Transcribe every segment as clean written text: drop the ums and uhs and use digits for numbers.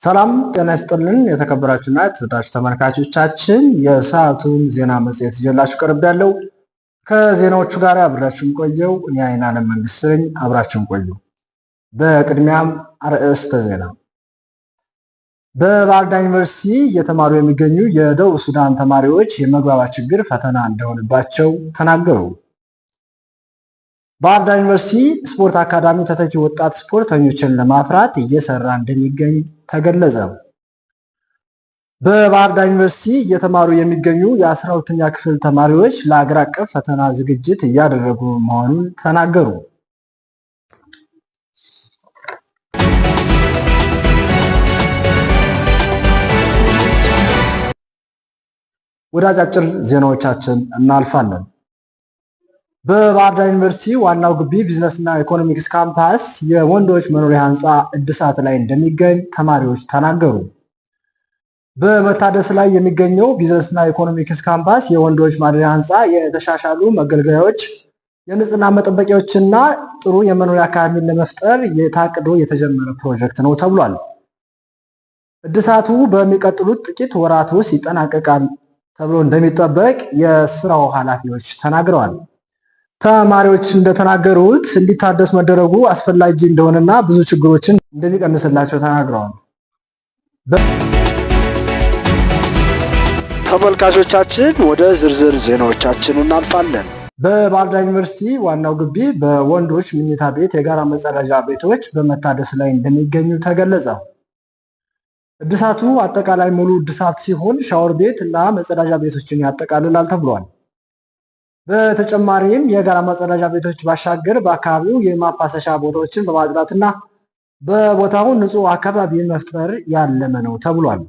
ሰላም ጤና ይስጥልን። የተከበራችሁና የተወደዳችሁ ተመልካቾቻችን፣ የሰዓቱን ዜና መጽሔት ይዤላችሁ ቀርቤያለሁ። ከዜናዎቹ ጋር አብራችሁን ቆየው እኔ አይናለም መንግስት ነኝ። አብራችሁን ቆዩ። በቅድሚያም አርዕስተ ዜና። በባህር ዳር ዩኒቨርሲቲ እየተማሩ የሚገኙ የደቡብ ሱዳን ተማሪዎች የመግባባት ችግር ፈተና እንደሆነባቸው ተናገሩ። ባህር ዳር ዩኒቨርሲቲ ስፖርት አካዳሚ ተተኪ ወጣት ስፖርተኞችን ለማፍራት እየሰራ እንደሚገኝ ተገለጸ። በባህር ዳር ዩኒቨርሲቲ እየተማሩ የሚገኙ የ12ኛ ክፍል ተማሪዎች ለአገር አቀፍ ፈተና ዝግጅት እያደረጉ መሆኑን ተናገሩ። ወደ አጫጭር ዜናዎቻችን እናልፋለን። በባህር ዳር ዩኒቨርሲቲ ዋናው ግቢ ቢዝነስና ኢኮኖሚክስ ካምፓስ የወንዶች መኖሪያ ህንፃ እድሳት ላይ እንደሚገኝ ተማሪዎች ተናገሩ። በመታደስ ላይ የሚገኘው ቢዝነስና ኢኮኖሚክስ ካምፓስ የወንዶች ማደሪያ ህንፃ የተሻሻሉ መገልገያዎች፣ የንጽህና መጠበቂያዎችና ጥሩ የመኖሪያ አካባቢን ለመፍጠር ታቅዶ የተጀመረ ፕሮጀክት ነው ተብሏል። እድሳቱ በሚቀጥሉት ጥቂት ወራት ውስጥ ይጠናቀቃል ተብሎ እንደሚጠበቅ የስራው ኃላፊዎች ተናግረዋል። ተማሪዎች እንደተናገሩት እንዲታደስ መደረጉ አስፈላጊ እንደሆነና ብዙ ችግሮችን እንደሚቀንስላቸው ተናግረዋል። ተመልካቾቻችን፣ ወደ ዝርዝር ዜናዎቻችን እናልፋለን። በባህር ዳር ዩኒቨርሲቲ ዋናው ግቢ በወንዶች ምኝታ ቤት የጋራ መጸዳጃ ቤቶች በመታደስ ላይ እንደሚገኙ ተገለጸ። እድሳቱ አጠቃላይ ሙሉ እድሳት ሲሆን ሻወር ቤት እና መጸዳጃ ቤቶችን ያጠቃልላል ተብሏል። በተጨማሪም የጋራ መጸዳጃ ቤቶች ባሻገር በአካባቢው የማፋሰሻ ቦታዎችን በማጽዳትና በቦታው ንጹህ አካባቢ መፍጠር ያለመ ነው ተብሏል።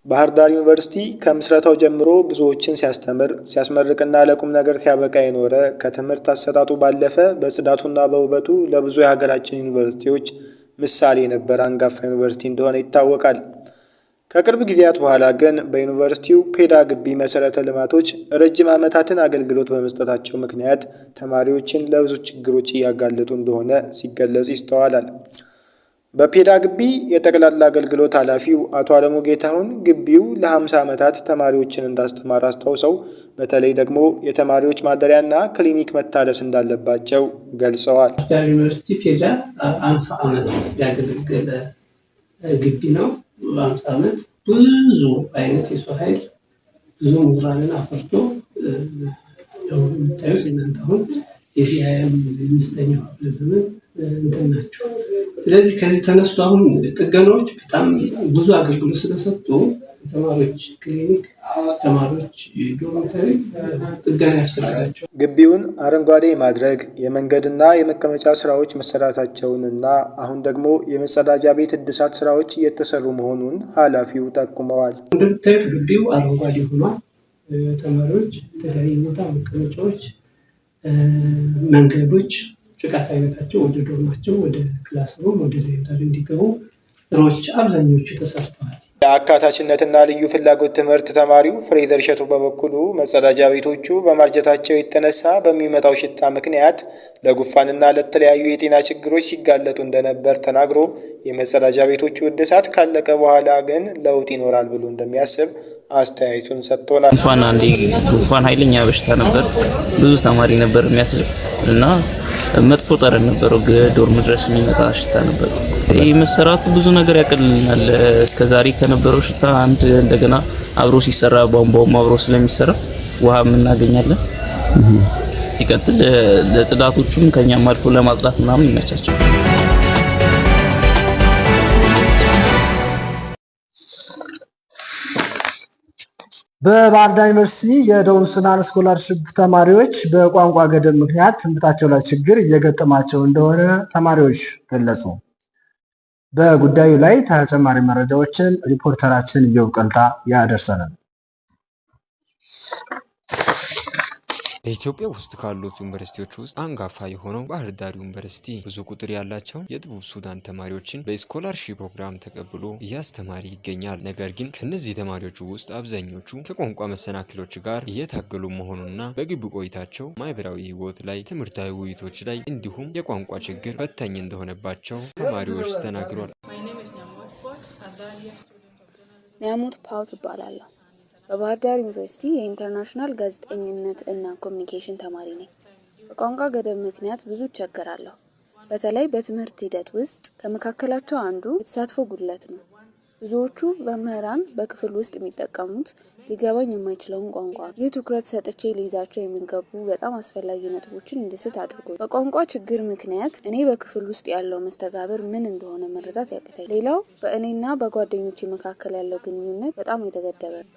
ባህር ዳር ዩኒቨርሲቲ ከምስረታው ጀምሮ ብዙዎችን ሲያስተምር፣ ሲያስመርቅና ለቁም ነገር ሲያበቃ የኖረ፣ ከትምህርት አሰጣጡ ባለፈ በጽዳቱና በውበቱ ለብዙ የሀገራችን ዩኒቨርሲቲዎች ምሳሌ የነበረ አንጋፋ ዩኒቨርሲቲ እንደሆነ ይታወቃል። ከቅርብ ጊዜያት በኋላ ግን በዩኒቨርሲቲው ፔዳ ግቢ መሰረተ ልማቶች ረጅም ዓመታትን አገልግሎት በመስጠታቸው ምክንያት ተማሪዎችን ለብዙ ችግሮች እያጋለጡ እንደሆነ ሲገለጽ ይስተዋላል። በፔዳ ግቢ የጠቅላላ አገልግሎት ኃላፊው አቶ አለሙ ጌታሁን ግቢው ለ50 ዓመታት ተማሪዎችን እንዳስተማረ አስታውሰው በተለይ ደግሞ የተማሪዎች ማደሪያና ክሊኒክ መታደስ እንዳለባቸው ገልጸዋል። ዩኒቨርሲቲ ፔዳ 50 ዓመት ያገለገለ ግቢ ነው። 50 ዓመት ብዙ አይነት የሰው ኃይል፣ ብዙ ምሁራንን አፍርቶ የምታዩት እናንተ አሁን የዚህ 25ኛው ክፍለ ዘመን እንትን ናቸው። ስለዚህ ከዚህ ተነስቶ አሁን ጥገናዎች በጣም ብዙ አገልግሎት ስለሰጡ ተማሪዎች ክሊኒክ፣ ተማሪዎች dormitory ጥገና ያስፈልጋቸው። ግቢውን አረንጓዴ የማድረግ፣ የመንገድና የመቀመጫ ስራዎች መሰራታቸውንና አሁን ደግሞ የመጸዳጃ ቤት እድሳት ስራዎች እየተሰሩ መሆኑን ኃላፊው ጠቁመዋል። እንደምታዩት ግቢው አረንጓዴ ሆኗል። ተማሪዎች የተለያዩ ቦታ መቀመጫዎች፣ መንገዶች ጭቃ ሳይነካቸው ወደ dorm ኣቸው፣ ወደ classroom፣ ወደ library እንዲገቡ ስራዎች አብዛኞቹ ተሰርተዋል። የአካታችነትና ልዩ ፍላጎት ትምህርት ተማሪው ፍሬዘር እሸቱ በበኩሉ መጸዳጃ ቤቶቹ በማርጀታቸው የተነሳ በሚመጣው ሽታ ምክንያት ለጉንፋንና ለተለያዩ የጤና ችግሮች ሲጋለጡ እንደነበር ተናግሮ የመጸዳጃ ቤቶቹ እድሳት ካለቀ በኋላ ግን ለውጥ ይኖራል ብሎ እንደሚያስብ አስተያየቱን ሰጥቶናል። ጉንፋን፣ አንዴ ጉንፋን ኃይለኛ በሽታ ነበር። ብዙ ተማሪ ነበር የሚያስይዘው እና መጥፎ ጠረን ነበረው። Dorm ድረስ የሚመጣ ሽታ ነበር። ይህ መሰራቱ ብዙ ነገር ያቀልልናል። እስከዛሬ ከነበረው ሽታ አንድ እንደገና አብሮ ሲሰራ ቧንቧውም አብሮ ስለሚሰራ ውሃም እናገኛለን። ሲቀጥል ለጽዳቶቹም ከኛም አልፎ ለማጽዳት ምናምን ይመቻቸው። በባህር ዳር ዩኒቨርሲቲ የደቡብ ሱዳን scholarship ተማሪዎች በቋንቋ ገደብ ምክንያት ትምህርታቸው ላይ ችግር እየገጠማቸው እንደሆነ ተማሪዎች ገለጹ። በጉዳዩ ላይ ተጨማሪ መረጃዎችን ሪፖርተራችን እዮብ ቀልታ ያደርሰናል። በኢትዮጵያ ውስጥ ካሉት ዩኒቨርሲቲዎች ውስጥ አንጋፋ የሆነው ባህር ዳር ዩኒቨርሲቲ ብዙ ቁጥር ያላቸው የደቡብ ሱዳን ተማሪዎችን በ scholarship ፕሮግራም ተቀብሎ እያስተማረ ይገኛል። ነገር ግን ከእነዚህ ተማሪዎች ውስጥ አብዛኞቹ ከቋንቋ መሰናክሎች ጋር እየታገሉ መሆኑና በግቢ ቆይታቸው ማህበራዊ ሕይወት ላይ፣ ትምህርታዊ ውይይቶች ላይ እንዲሁም የቋንቋ ችግር ፈታኝ እንደሆነባቸው ተማሪዎች ተናግሯል። My name is Nyamwat, a third ኒያሞት ፓውት እባላለሁ። በባህር ዳር ዩኒቨርሲቲ የ international ጋዜጠኝነት እና ኮሚኒኬሽን ተማሪ ነኝ። በቋንቋ ገደብ ምክንያት ብዙ እቸገራለሁ። በተለይ በትምህርት ሂደት ውስጥ። ከመካከላቸው አንዱ የተሳትፎ ጉድለት ነው። ብዙዎቹ መምህራን በክፍል ውስጥ የሚጠቀሙት ሊገባኝ የማይችለውን ቋንቋ ነው። ይህ ትኩረት ሰጥቼ ልይዛቸው የሚገቡ በጣም አስፈላጊ ነጥቦችን እንድስት አድርጎኛል። በቋንቋ ችግር ምክንያት እኔ በክፍል ውስጥ ያለው መስተጋብር ምን እንደሆነ መረዳት ያቅተኛል። ሌላው በእኔና በጓደኞቼ መካከል ያለው ግንኙነት በጣም የተገደበ ነው።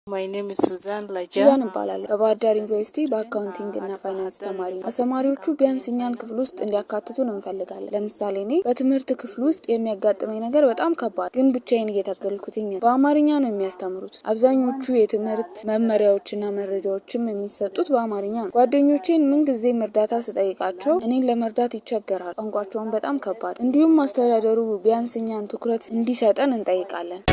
My name is Suzanne Laja. ሱዛን እባላለሁ። በባህር ዳር ዩኒቨርሲቲ በ accounting እና ፋይናንስ ተማሪ ነኝ። አስተማሪዎቹ ቢያንስ እኛን ክፍል ውስጥ እንዲያካትቱን እንፈልጋለን። ለምሳሌ እኔ በትምህርት ክፍል ውስጥ የሚያጋጥመኝ ነገር በጣም ከባድ፣ ግን ብቻዬን እየታገልኩትኝ ነው። በአማርኛ ነው የሚያስተምሩት። አብዛኞቹ የትምህርት መመሪያዎችና መረጃዎችም የሚሰጡት በአማርኛ ነው። ጓደኞቼን ምንጊዜም እርዳታ ስጠይቃቸው እኔን ለመርዳት ይቸገራሉ። ቋንቋቸውን በጣም ከባድ። እንዲሁም አስተዳደሩ ቢያንስ እኛን ትኩረት እንዲሰጠን እንጠይቃለን።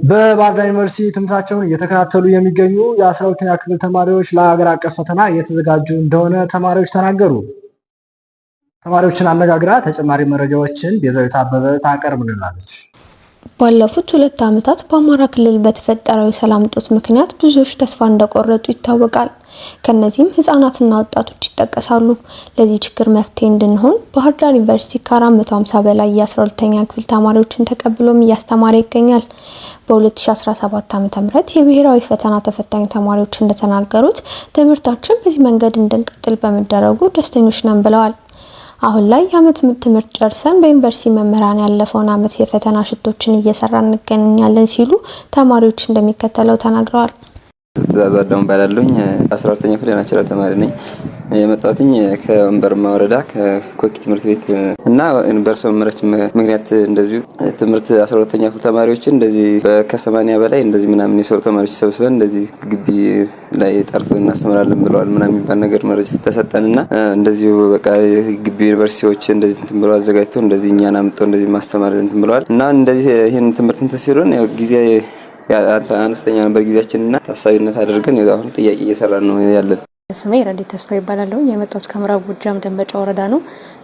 በባህር ዳር ዩኒቨርሲቲ ትምህርታቸውን እየተከታተሉ የሚገኙ የ12ኛ ክፍል ተማሪዎች ለሀገር አቀፍ ፈተና እየተዘጋጁ እንደሆነ ተማሪዎች ተናገሩ። ተማሪዎችን አነጋግራ ተጨማሪ መረጃዎችን ቤዛዊት አበበ ታቀርብልናለች። ባለፉት 2 ዓመታት በአማራ ክልል በተፈጠረው የሰላም እጦት ምክንያት ብዙዎች ተስፋ እንደቆረጡ ይታወቃል። ከነዚህም ህጻናትና ወጣቶች ይጠቀሳሉ። ለዚህ ችግር መፍትሄ እንድንሆን ባህር ዳር ዩኒቨርሲቲ ከ450 በላይ የ12ኛ ክፍል ተማሪዎችን ተቀብሎም እያስተማረ ይገኛል። በ2017 ዓ.ም የብሔራዊ ፈተና ተፈታኝ ተማሪዎች እንደተናገሩት ትምህርታችን በዚህ መንገድ እንድንቀጥል በመደረጉ ደስተኞች ነን ብለዋል። አሁን ላይ የዓመቱን ትምህርት ጨርሰን በዩኒቨርሲቲ መምህራን ያለፈውን ዓመት የፈተና ሽቶችን እየሰራን እንገኛለን ሲሉ ተማሪዎች እንደሚከተለው ተናግረዋል። ትእዛዙ አዳሙ እባላለሁኝ። 12ኛ ክፍል የ natural ተማሪ ነኝ። የመጣሁትኝ ከወንበርማ ወረዳ ከኮኪ ትምህርት ቤት እና በርዕሰ መምህራችን ምክንያት እንደዚሁ ትምህርት 12ኛ ክፍል ተማሪዎችን እንደዚህ ከ80 በላይ እንደዚህ ምናምን የሰሩ ተማሪዎች ሰብስበን እንደዚህ ግቢ ላይ ጠርቶ እናስተምራለን ብለዋል ምናምን የሚባል ነገር መረጃ ተሰጠንና እንደዚሁ በቃ ግቢ ዩኒቨርሲቲዎች እንደዚህ እንትን ብለው አዘጋጅተው እንደዚህ እኛን አምጥተው እንደዚህ ማስተማር እንትን ብለዋል። እና እንደዚህ ይህን ትምህርት እንትን ሲሉን ያው ጊዜ አነስተኛ ነበር ጊዜያችን እና ታሳቢነት አድርገን አሁን ጥያቄ እየሰራን ነው ያለን። ስሜ ረዴት ተስፋ ይባላለሁ። የመጣሁት ከምዕራብ ጎጃም ደንበጫ ወረዳ ነው።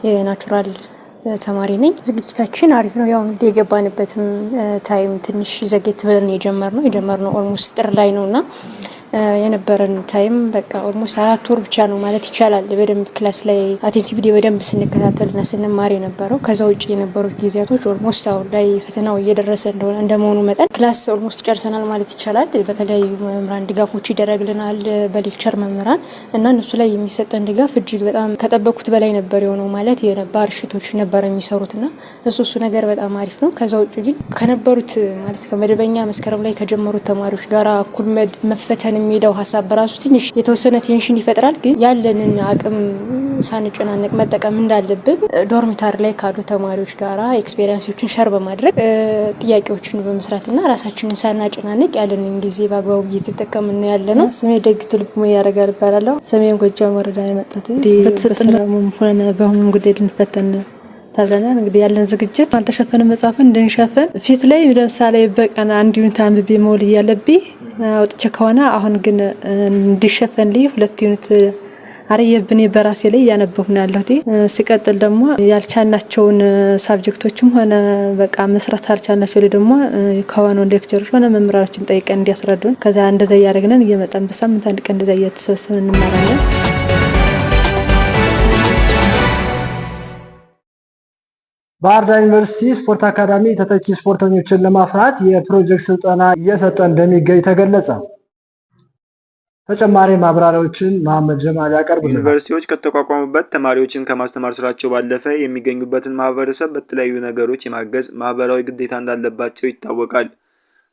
የ natural ተማሪ ነኝ። ዝግጅታችን አሪፍ ነው። ያው እንግዲህ የገባንበትም time ትንሽ ዘግየት ብለን የጀመርነው almost ጥር ላይ ነው እና የነበረን time በቃ almost 4 ወር ብቻ ነው ማለት ይቻላል። በደንብ class ላይ attentively በደንብ ስንከታተልና ስንማር የነበረው። ከዛ ውጭ የነበሩት ጊዜያቶች almost አሁን ላይ ፈተናው እየደረሰ እንደሆነ እንደመሆኑ መጠን class almost ጨርሰናል ማለት ይቻላል። በተለያዩ መምህራን ድጋፎች ይደረግልናል፣ በ lecture መምህራን፣ እና እነሱ ላይ የሚሰጠን ድጋፍ እጅግ በጣም ከጠበኩት በላይ ነበር የሆነው። ማለት የነባር sheet ኦች ነበር የሚሰሩት እና እሱ እሱ ነገር በጣም አሪፍ ነው። ከዛ ውጭ ግን ከነበሩት፣ ማለት ከመደበኛ መስከረም ላይ ከጀመሩት ተማሪዎች ጋር እኩል መፈተን የሚለው ሀሳብ በራሱ ትንሽ የተወሰነ tension ይፈጥራል። ግን ያለንን አቅም ሳንጨናነቅ መጠቀም እንዳለብን dormitory ላይ ካሉ ተማሪዎች ጋራ experience ኦችን share በማድረግ፣ ጥያቄዎችን በመስራትና ራሳችንን ሳናጨናንቅ ያለንን ጊዜ በአግባቡ እየተጠቀምን ነው ያለ ነው። ስሜ ደግቱ ልቡ ያደርጋል እባላለሁ። ሰሜን ጎጃም ወረዳ የመጣሁት። በተሰጠን ሆነ በአሁኑም ጉዳይ ልንፈተን ተብለናል። እንግዲህ ያለን ዝግጅት አልተሸፈነ መጽሐፍን እንድንሸፍን፣ ፊት ላይ ለምሳሌ በቀን አንድ unit አንብቤ መውል እያለብኝ አውጥቼ ከሆነ አሁን ግን እንዲሸፈንልኝ ሁለት unit አርየብኔ በራሴ ላይ እያነበብኩ ነው ያለሁት። ሲቀጥል ደግሞ ያልቻልናቸውን subject ኦችም ሆነ በቃ መስራት አልቻልናቸው ላይ ደግሞ ከሆነው lecturer ኦች ሆነ መምህራኖችን ጠይቀን እንዲያስረዱን፣ ከዛ እንደዛ እያደረግነን እየመጣን በሳምንት አንድ ቀን እንደዛ እየተሰበሰብን እንማራለን። ባህር ዳር ዩኒቨርሲቲ ስፖርት አካዳሚ ተተኪ ስፖርተኞችን ለማፍራት የፕሮጀክት ስልጠና እየሰጠ እንደሚገኝ ተገለጸ። ተጨማሪ ማብራሪያዎችን መሐመድ ጀማል ያቀርብልናል። ዩኒቨርሲቲዎች ከተቋቋሙበት ተማሪዎችን ከማስተማር ስራቸው ባለፈ የሚገኙበትን ማህበረሰብ በተለያዩ ነገሮች የማገዝ ማህበራዊ ግዴታ እንዳለባቸው ይታወቃል።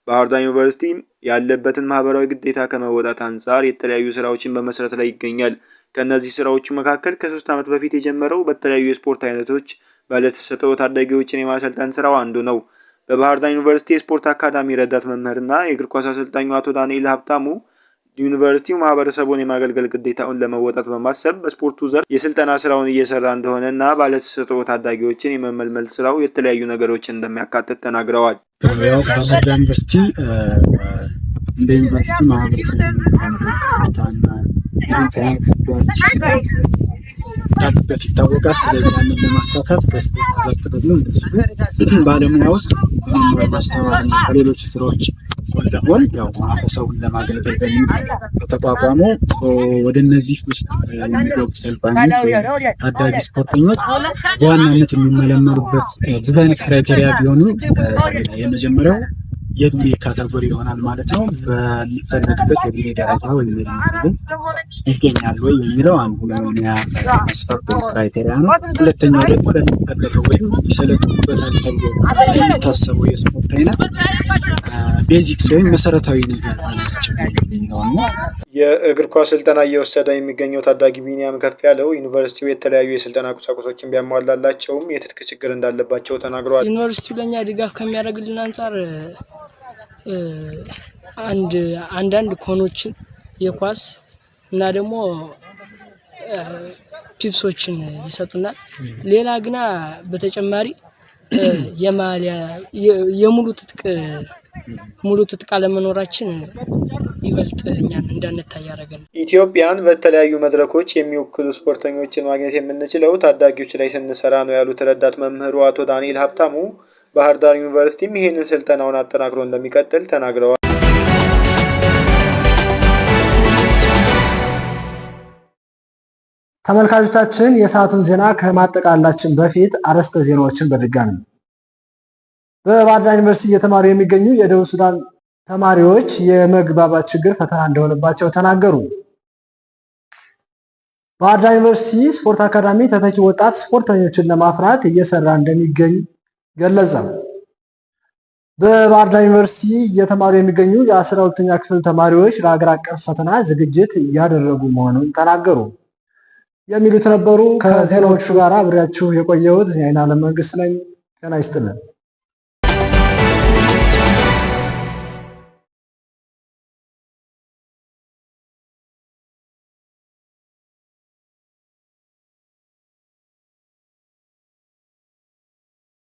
ባህር ዳር ዩኒቨርሲቲም ያለበትን ማህበራዊ ግዴታ ከመወጣት አንጻር የተለያዩ ስራዎችን በመስራት ላይ ይገኛል። ከእነዚህ ስራዎቹ መካከል ከ3 ዓመት በፊት የጀመረው በተለያዩ የስፖርት አይነቶች ባለተሰጥኦ ታዳጊዎችን የማሰልጠን ስራው አንዱ ነው። በባህር ዳር ዩኒቨርሲቲ የስፖርት አካዳሚ ረዳት መምህርና የእግር ኳስ አሰልጣኙ አቶ ዳንኤል ሀብታሙ ዩኒቨርሲቲው ማህበረሰቡን የማገልገል ግዴታውን ለመወጣት በማሰብ በስፖርቱ ዘርፍ የስልጠና ስራውን እየሰራ እንደሆነ እና ባለተሰጥኦ ታዳጊዎችን የመመልመል ስራው የተለያዩ ነገሮችን እንደሚያካትት ተናግረዋል። ያው ባህር ዳር ዩኒቨርሲቲ እንደ ዩኒቨርሲቲ ማህበረሰቡን ጉዳዮች እንዳሉበት ይታወቃል። ስለዚህ ያንን ለማሳካት በስፖርት ዘርፍ ደግሞ እንደዚሁ ባለሙያዎች በመማር ማስተማርና በሌሎች ስራዎች ጎን ለጎን ያው ማህበረሰቡን ለማገልገል በሚል በተቋቋመው ወደ እነዚህ ውስጥ የሚገቡ ሰልጣኞች ወይም ታዳጊ ስፖርተኞች በዋናነት የሚመለመሉበት ብዙ አይነት criteria ቢሆንም የመጀመሪያው የእድሜ category ይሆናል ማለት ነው። በሚፈለግበት የእድሜ ደረጃ ወይም የእድሜ ክልል ይገኛሉ ወይ የሚለው አንዱ መመልመያ መስፈርት ወይም criteria ነው። ሁለተኛው ደግሞ ለሚፈለገው ወይም ይሰለጥኑበታል ተብሎ ለሚታሰበው የስፖርት አይነት basics ወይም መሰረታዊ ነገር አላቸው የሚለው ነው። የእግር ኳስ ስልጠና እየወሰደ የሚገኘው ታዳጊ ቢኒያም ከፍ ያለው ዩኒቨርሲቲው የተለያዩ የስልጠና ቁሳቁሶችን ቢያሟላላቸውም የትጥቅ ችግር እንዳለባቸው ተናግረዋል። ዩኒቨርሲቲው ለእኛ ድጋፍ ከሚያደርግልን አንጻር አንዳንድ ኮኖችን፣ የኳስ እና ደግሞ ፒፕሶችን ይሰጡናል። ሌላ ግና በተጨማሪ የማሊያ፣ የሙሉ ትጥቅ፣ ሙሉ ትጥቅ አለመኖራችን ይበልጥ እኛን እንዳንታይ ያደረገን። ኢትዮጵያን በተለያዩ መድረኮች የሚወክሉ ስፖርተኞችን ማግኘት የምንችለው ታዳጊዎች ላይ ስንሰራ ነው ያሉት ረዳት መምህሩ አቶ ዳንኤል ሀብታሙ፣ ባህር ዳር ዩኒቨርሲቲም ይህንን ስልጠናውን አጠናክሮ እንደሚቀጥል ተናግረዋል። ተመልካቾቻችን፣ የሰዓቱን ዜና ከማጠቃለላችን በፊት አርዕስተ ዜናዎችን በድጋሚ። በባህር ዳር ዩኒቨርሲቲ እየተማሩ የሚገኙ የደቡብ ሱዳን ተማሪዎች የመግባባት ችግር ፈተና እንደሆነባቸው ተናገሩ። ባህር ዳር ዩኒቨርሲቲ ስፖርት አካዳሚ ተተኪ ወጣት ስፖርተኞችን ለማፍራት እየሰራ እንደሚገኝ ገለጸ። በባህር ዳር ዩኒቨርሲቲ እየተማሩ የሚገኙ የ12ኛ ክፍል ተማሪዎች ለሀገር አቀፍ ፈተና ዝግጅት እያደረጉ መሆኑን ተናገሩ። የሚሉት ነበሩ። ከዜናዎቹ ጋር አብሬያችሁ የቆየሁት የአይናለም መንግስት ነኝ። ጤና ይስጥልን።